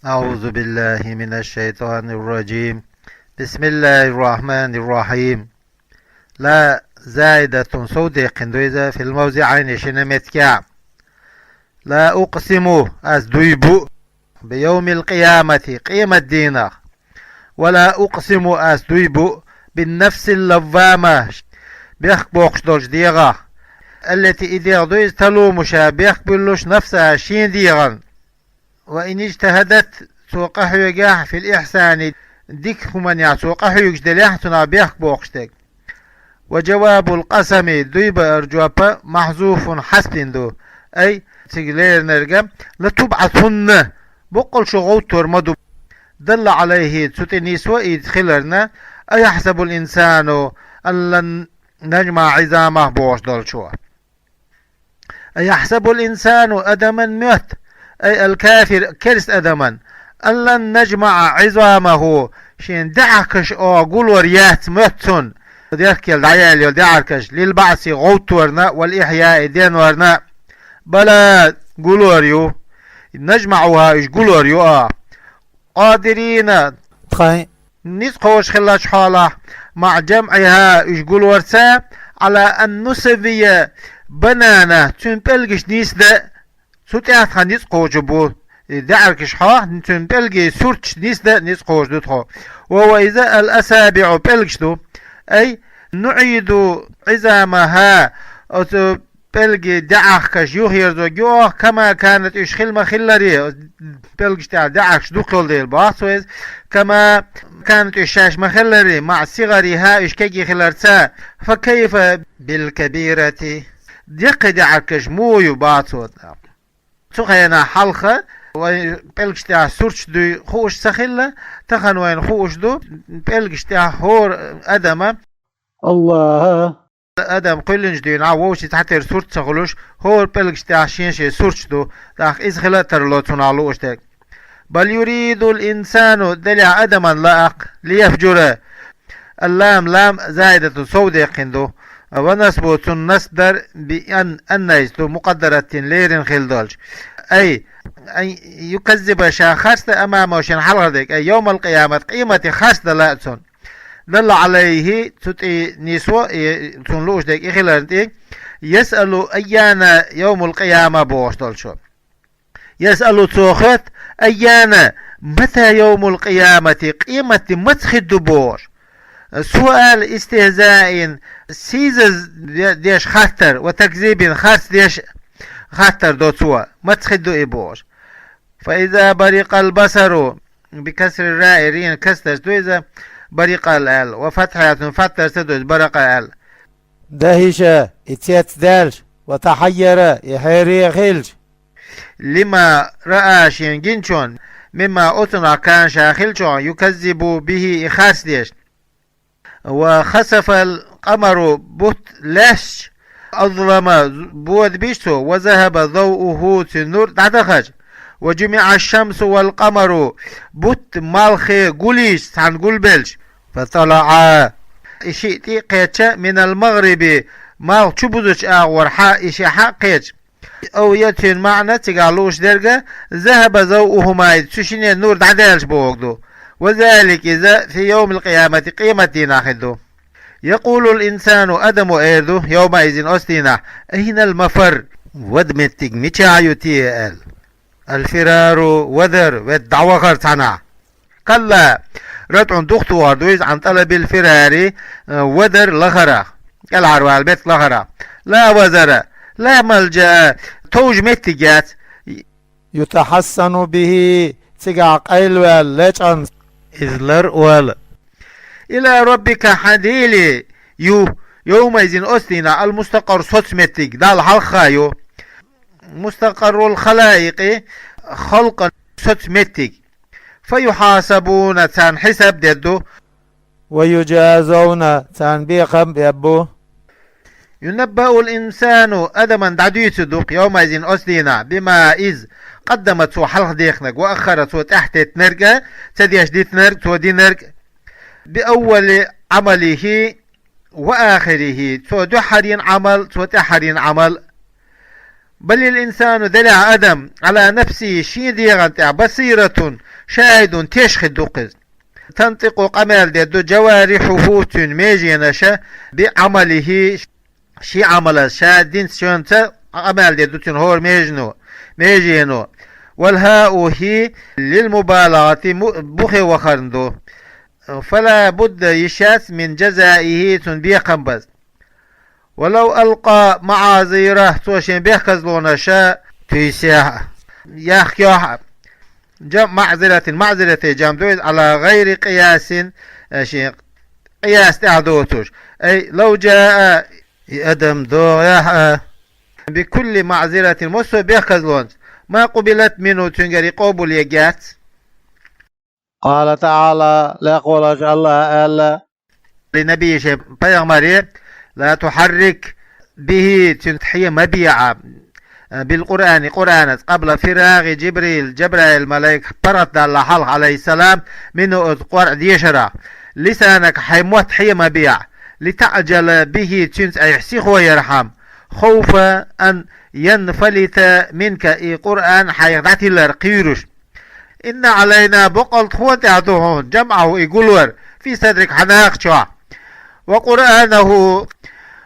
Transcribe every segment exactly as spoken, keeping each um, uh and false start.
أعوذ بالله من الشيطان الرجيم. بسم الله الرحمن الرحيم. لا زائدة, сов декхина ду иза, في الموضعين, шина меттигехь. لا أقسم, ас дуй бу, بيوم القيامة, къематдийнах. ولا أقسم, ас дуй бу, بالنفس اللوامة, бехк боккхуш долчу дегӀах. التي, и дегӀ ду иза, تلوم, ша бехк буьллуш, نفسها, шен дегӀан. وإن اجتهدت, цо къахьоьгехь, في الإحسان, дика хӀуманехь цо къахьоьгуш делехь, цунах бехк боккхуш дерг. وجواب القسم, дуй баар жоп, محذوف, хьаьстина ду. أي, цига леринарг, لتبعثن, баккъалла шу гӀовттор ма ду. دل عليه, цу тӀе нисво и хиларна, أيحسب الإنسان ألن نجمع عظامه бохуш долчо. أيحسب الإنسان, адаман моьтту, أي الكافر, керста адаман, ألن نجمع عظامه, шен даьӀахкаш оха гулор яц моьтту цунна. Дехкел дӀаяьлла йолу даьӀахкаш, للبعث, гӀовтторна, والإحياء, денорна. بلى, гулор ю. نجمعها, уьш гулор ю оха. قادرين, тхайн, ницкъ кхочуш хиллачу хьолахь, مع جمعها, уьш гулорца, على أن نسوي بنانه, цуьнан пӀелгаш нисдан, цу тӀехь тхан ницкъ кхочур бу. И даьӀахкаш хьох, цуьнан пӀелгийн сурташ нисдан ницкъ кхочур ду тхо. وهو, иза, الأصابع, пӀелгаш ду. أي نعيد عظامها, оцу пӀелгийн даьӀахкаш юхаерзо гуьох, كما كانت, уьш хила ма-хилларе, пӀелгаш тӀехь даьӀахкаш дукха йолу дела боху цо иза, كما كانت, уьш шаьш ма-хилларе, مع صغرها, уьш кегий хиларца, فكيف بالكبيرة, деккхий даьӀахкаш муха ю боху цо. Цу хенахь хьалха вайн пӀелгаш тӀехь сурташ дуй хууш ца хилла, тахана вайна хууш ду, пӀелгаш тӀехь хӀора адама, АллахӀа, адам кхоьллинчу дуьйна вовшийн цхьатерра сурт ца хуьлуш, хӀора пӀелгаш тӀехь шен-шен сурташ ду, тӀаккха иза хила а тарло цунах лууш дерг. بل يريد الإنسان, делахь адаман лаахь, ليفجر, اللام, лам زائدة, сов деккхина ду, ونصبه, цунна насб дар, بأن, أن, иза ду, مقدرة, лерина хила долчу. أي أن يكذب, ша харцдан, أمامه, шен хьалхара дерг, أي يوم القيامة, къематдийнахь харцдан лаьа цунна. دل عليه, цу тӀе нисво, и, цунна лууш дерг и хиларна тӀе, يسأل أيان يوم القيامة бохуш долчо. يسأل, цо хоьтту, أيان, متى يوم القيامة, къематди маца хир ду бохуш. سؤال استهزاء, сийсаз де-, деш хаттар, وتكذيب, харц деш хаттар до цо, маца хир ду и бохуш. فإذا برق البصر, بكسر الراء, рин касдарш ду иза, برق аьлла, وفتحها, цуьнан фаттарца ду иза, برق аьлла. دهش, и цец даьлча, وتحير, и хьере хилча. لما رأى, шена гинчунна, مما, оцунах, كان, ша хилчунах, يكذب به, и харц деш. وخسف القمر, бутт лаьцча, أظلم, бода бича цо, وذهب ضوءه, цуьнан нур дӀадахча, وجمع الشمس والقمر, бутт, малхе гулйича, цхьаьна гулбелча, فطلعا, и шиъ тӀе а кхечча, من المغرب, малх чубузучу агӀор хьа, и шиъ хьа а кхечча, أو, я цуьнан маьӀна цигахь лууш дерг, ذهب ضوءهما, цу шине нур дӀадаьлча бохург ду. وذلك, иза, في يوم القيامة, къематдийнахь хир ду. يقول الإنسان, адамо эр ду, يومئذ, оцу дийнахь, أين المفر, вада меттиг мичахь ю те, аьлла. الفرار, вадар, ведда дӀавахар цхьанхьа. كلا, ратӀун духтухар ду иза, عن طلب الفرار, вадар лахарах, кӀелхьарвала меттиг лахарах. لا وزر, لا ملجأ, товжа меттиг яц. يتحصن به, цигахь къайлаваьлла лечкъанца иза лар а вала. إلى ربك, хьан Деле ю, يومئذ, оцу дийнахь, المستقر, соцу меттиг, Далла хьалха ю. مستقر الخلائق, халкъан соцу меттиг. فيحاسبون, царна хьисаб дедду. ويجازون, царна бекхам беббу. ينبأ الإنسان, адаман дӀадуьйцур ду-кх, يومئذ, оцу дийнахь, بما, иза, قدم, цо хьалха дехнарг, وأخر, цо тӀаьхьа деттинарг а, ца деш дитинарг, цо динарг, بأول عمله وآخره, цо дуьххьара йина Ӏамал, цо тӀаьххьара йина Ӏамал. بل الإنسان, делахь адам, على نفسه, шен дегӀан тӀехь, بصيرة, شاهد, теш хир ду-кх иза. تنطق, къамел дер ду, جوارحه, цуьнан меженаша, بعمله, шен Ӏамалца, ша динца, шенца къамел дер ду цуьнан хӀора межено, межено. والهاء هي للمبالغة, му-, бухе вахарна ду. فلا بد, йиш яц, من جزائه, цуьнан бекхам база. ولو ألقى معاذيره, цо шен бехказлонаш туьйсехь а, яхкехь а. جمع معذرة, маӀзирате жамӀ ду иза, على غير قياس, э, шен къияс тӀехь доцуш. أي لو جاء, и адам догӀехь а, بكل معذرة, массо а бехказлонца, ما قبلت منه, цуьнгара и къобал ергьяц. قال تعالى, лакхволчу АллахӀа аьлла: لنبيه, шен пайхамаре: لا تحرك به, цуьнца хье ма беӀа, بالقرآن, Къуръанаца, قبل فراغ جبريل, Жабраил малайк паргӀатдалла хьалха, عليه السلام, منه, оцу Къуръан дешарах, لسانك, хьайн мотт хье ма беӀа, لتعجل به, цуьнца айхьа сихо ярхьама, خوف أن ينفلت منك, и Къуръан хьайх дӀатиллар кхуьйруш. إن علينا, боккъал тхуна тӀехь ду хьуна, جمعه, и гулор, في صدرك, хьан накха чохь, وقرآنه,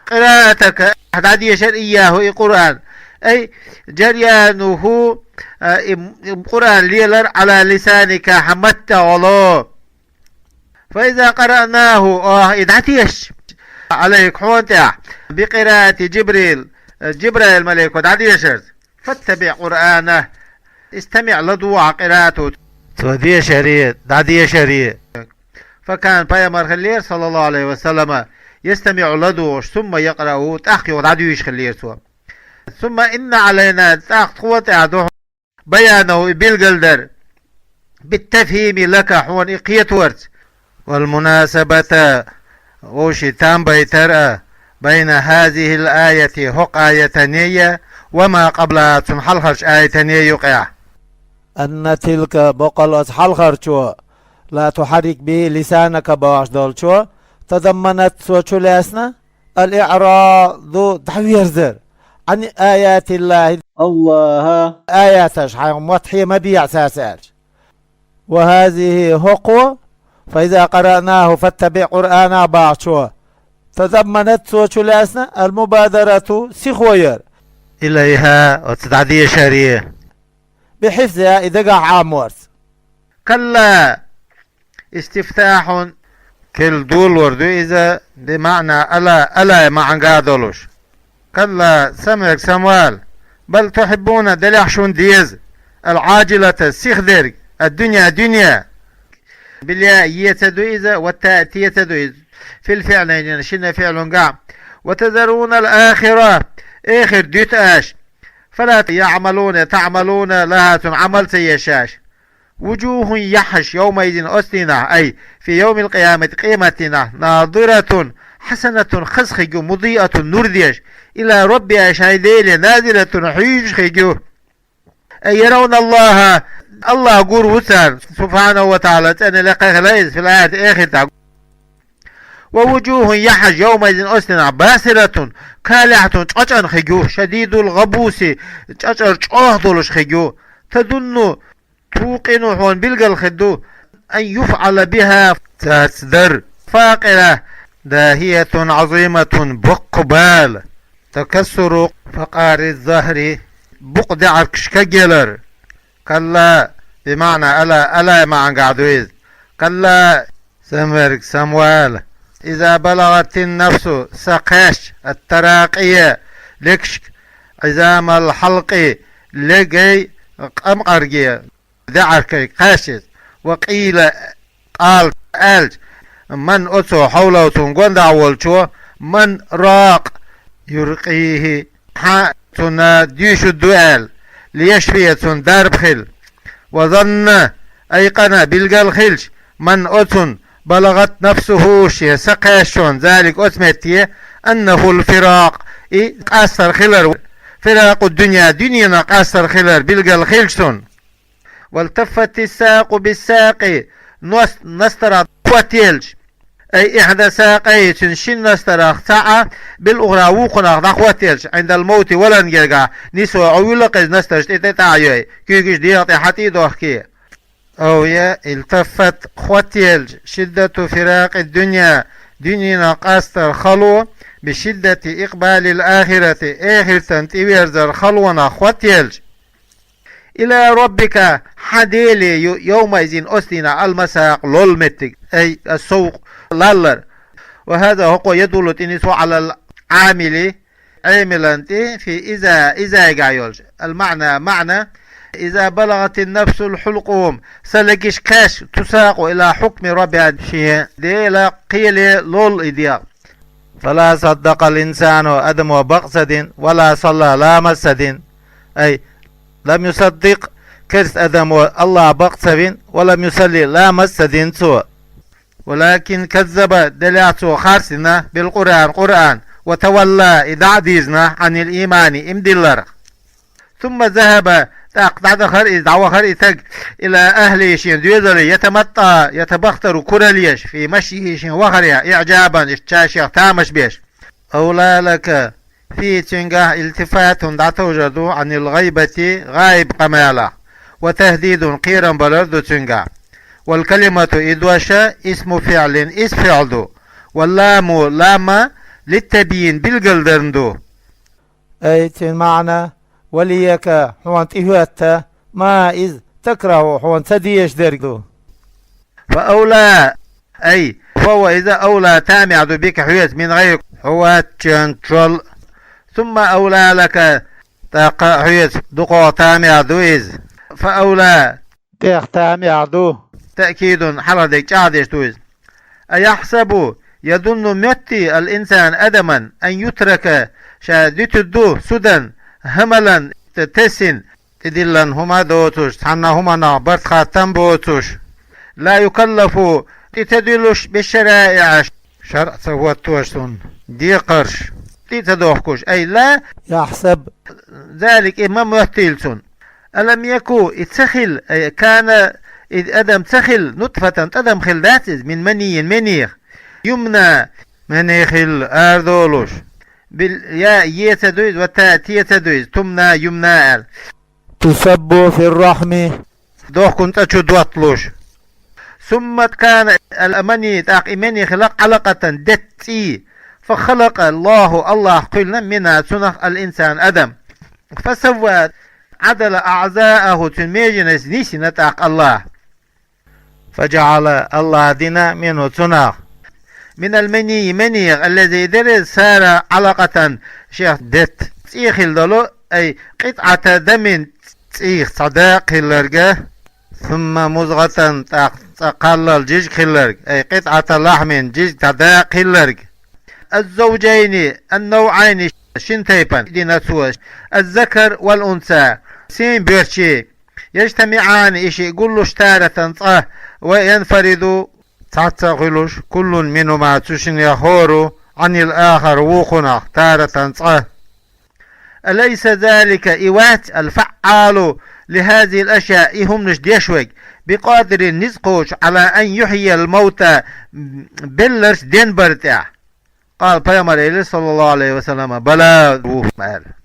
قراءتك, хьан дӀадешар, إياه, и Къуръан, أي جريانه, а, и, и Къуръан лелар, على لسانك, хьан матта гӀоло. فإذا قرأناه, оха и дӀатесча, عليك, хьуна тӀехь, بقراءة جبريل, Жабраил малайко дӀадешарца, فاتبع قرآنه, استمع, ладугӀу хьан къираато, цо дешаре, дӀадешаре. فكان, пайхамар хиллера, صلى الله عليه وسلم, يستمع, ладугӀуш, ثم يقرأه, тӀаккха юха дӀадуьйш хиллера цо. ثم إن علينا, тӀаккха тхуна тӀехь ду хьуна, بيانه, и билгалдар, بالتفهيم لك, хьуна и кхеторца. والمناسبة, вовшийн там байтар а, بين هذه الآية, хӀокху аятанеи, وما قبلها, цунна хьалхарчу аятанеи юкъехь. أن تلك, боккъал оцу хьалхарчо, لا تحرك به لسانك бохуш долчо, تضمنت, цо чу лаьцна, الإعراض, дӀаверзар, عن آيات الله, АллахӀан аяташ хьайн мотт хье ма беӀа цаьрца аьлча. وهذه, хӀокхо, فإذا قرأناه فاتبع قرآنه бохучо, تضمنت, цо чу лаьцна, المبادرة, сихо яр, إليها, оцу дӀадешаре, بحفظها, и дагахь Ӏаморца. كلا, استفتاح, кел долор ду иза, بمعنى ألا, ألا маьӀнехь долуш. كلا, самавала, самавала, بل تحبون, делахь шуна деза, العاجلة, сихдерг, الدنيا, дуьне. بالياء, е ца ду иза, والتاء, те ца ду иза. في الفعلين, шина фиълунгахь. وتذرون الآخرة, эхарт дуьту аша. فلا يعملون, تعملون لها, цунна Ӏамал ца еш аша. وجوه, яххьаш, يومئذ, оцу дийнахь, أي في يوم القيامة, къематдийнахь, ناضرة, حسنة, хаза хиг ю, مضيئة, нур деш, إلى ربها, шайн Деле, ناظرة, хьуьйсуш хиг ю. أي يرون الله, АллахӀ гур ву царна, سبحانه وتعالى, цӀена лекха хила иза, في الآخرة, эхартахь. ووجوه, яххьаш, يومئذ, оцу дийнахь, باسرة, كالحة, чӀочӀана хиг ю, شديد الغبص, чӀочӀар чӀогӀа долуш хиг ю, تظن, توقن, хьуна билгал хир ду, أن يفعل بها, цаьрца дар, فاقرة, داهية عظيمة, боккха бала, تكسر فقار الظهر, букъа даьӀаргаш кагъялар. كلا, بمعنى ألا, ألا маьӀнехь ду иза. كلا, самавала, самавала. إذا بلغت النفس, са кхаьчча, التراقي, легашка, عظام الحلق, легай къамкъаргий, даьӀаргий кхаьчча иза. وقيل, къала, аьлча, من, оцо, حوله, цунна гонаха волчо, من راق يرقيه, хьан цунна дуьйцур ду аьлла, ليشفيه, цунна дарба хила. وظن, أيقن, билгал хилча, من, оцунна, بلغت نفسه, шен са кхаьчча, ذلك, оцу метте, أنه الفراق, и къастар хилар, فراق الدنيا, дуьненах къастар хилар билгал хилча цунна. والتفت الساق بالساق, ност настарах хоттаелча, أي إحدى ساقيه, цуьнан шин настарах цхьаъ, بالأخرى, вукхунах дӀахӀоттаелча, عند الموت, валарна гергахь, нисвой, Ӏовуьллу-кх иза настарш тӀе, тӀе тӀаӀа йой, куьйгаш дегӀа тӀе хьатӀе а дохкий. أو, я, التفت, хӀоттаелча, شدة فراق الدنيا, дуьненан къастар хало, بشدة إقبال الآخرة, эхартан тӀеверзар халонах хӀоттаелча, إلى ربك, хьан Деле ю, يومئذ, оцу дийнахь, المساق, лолла меттиг, أي السوق, лаллар. وهذا, хӀокхо, يدل, тӀе нисво, على العامل, Ӏемалан тӀе, في إذا, إذا-гахь йолчу. المعنى, маьӀна: إذا بلغت النفس الحلقوم, са легаш кхаьчча, تساق إلى حكم ربها, шен Делан кхеле лолла и дегӀ. فلا صدق الإنسان, адамо бакъ ца дина, ولا صلى, ламаз ца дина. أي لم يصدق, керста адамо АллахӀ бакъ ца вина, ولم يصل, ламаз ца дина цо. ولكن كذب, делахь цо харцдина, بالقرآن, Къуръан, وتولى, и дӀа а дирзина, عن الإيمان, иман дилларх. ثم ذهب, тӀаккха дӀадахара иза, дӀавахара и стаг, إلى أهله, шен доьзале, يتمطى, يتبختر, куралла еш, في مشيه, шен вахарехь, إعجابا, иштта ша шех тамаш беш. أولى لك, في, цуьнгахь, التفات, дӀатовжар ду, عن الغيبة, гӀайб къамелах, وتهديد, кхерам балар ду цуьнгахь. والكلمة, и дош, اسم فعل, исм фиӀл ду. واللام, лам, للتبيين, билгалдарна ду. أي, цуьнан маьӀна: وليك, хьуна тӀехӀоьттина, ما, иза, تكره, хьуна ца дезаш дерг ду. فأولى, أي فهو, иза, أولى, тамехь ду, بك, хьоьца, من غيرك, хьо вац чен чол. ثم أولى لك, тӀаккха хьоьца дукхох тамехь ду иза. فأولى, тӀех тамехь ду. تأكيد, хьалха дерг чӀагӀдеш ду иза. أيحسب, يظن, моьттий, الإنسان, адаман, أن يترك, ша дуьтур ду, سدى, هملا, тесина, тӀедиллина хӀума доцуш, цхьанна хӀуманах барт хаттам боцуш. لا يكلف, тӀе ца дуьллуш, بالشرائع, шарӀ ца хӀоттош цунна декхарш, тӀе ца дохкуш, أي لا يحسب, ذلك, и ма моьттийла цунна. ألم يك, и ца хилла, أي كان, и адам ца хилла, نطفة, тӀадам хилла дац иза, من مني, менех, يمنى, мене хилла арадолуш. بالياء, е ца ду иза, والتاء, те ца ду иза, تمنى, يمنى аьлла. تصب في الرحم, дохкун цӀа чу дотталуш. ثم كان المني, тӀаккха и мене хилла, علقة, детта цӀий. فخلق الله, АллахӀа кхоьллина, منها, цунах, الإنسان, адам. فسوى, عدل, أعضاءه, цуьнан меженаш нисйина тӀаккха АллахӀа. فجعل, АллахӀа дина, منه, цунах. من المني, менех, الذي, дерриг, صار علقة, шех детта цӀий хилла долу, أي قطعة دم, цӀийх цхьа дакъа хилларг. ثم مضغة, тӀаккха цхьа кхаллал жижиг хилларг, أي قطعة لحم, жижиг цхьа дакъа хилларг. الزوجين, النوعين, шина тайпана дина цо, الذكر والأنثى, сий, боьрша, يجتمعان, и шиъ гуллуш, تارة, цкъа, وينفرد, цхьацца а хуьлуш, كل منهما, цу шиннех хӀора, عن الآخر, вукхунах, تارة, цкъа. أليس ذلك, и вац, الفعال لهذه الأشياء, и хӀуманаш деш верг, بقادر, ницкъ кхочуш, على أن يحيي الموتى, белларш денбар тӀехь? قال, пайхамара элира, صلى الله عليه وسلم, بلى, ву, аьлла.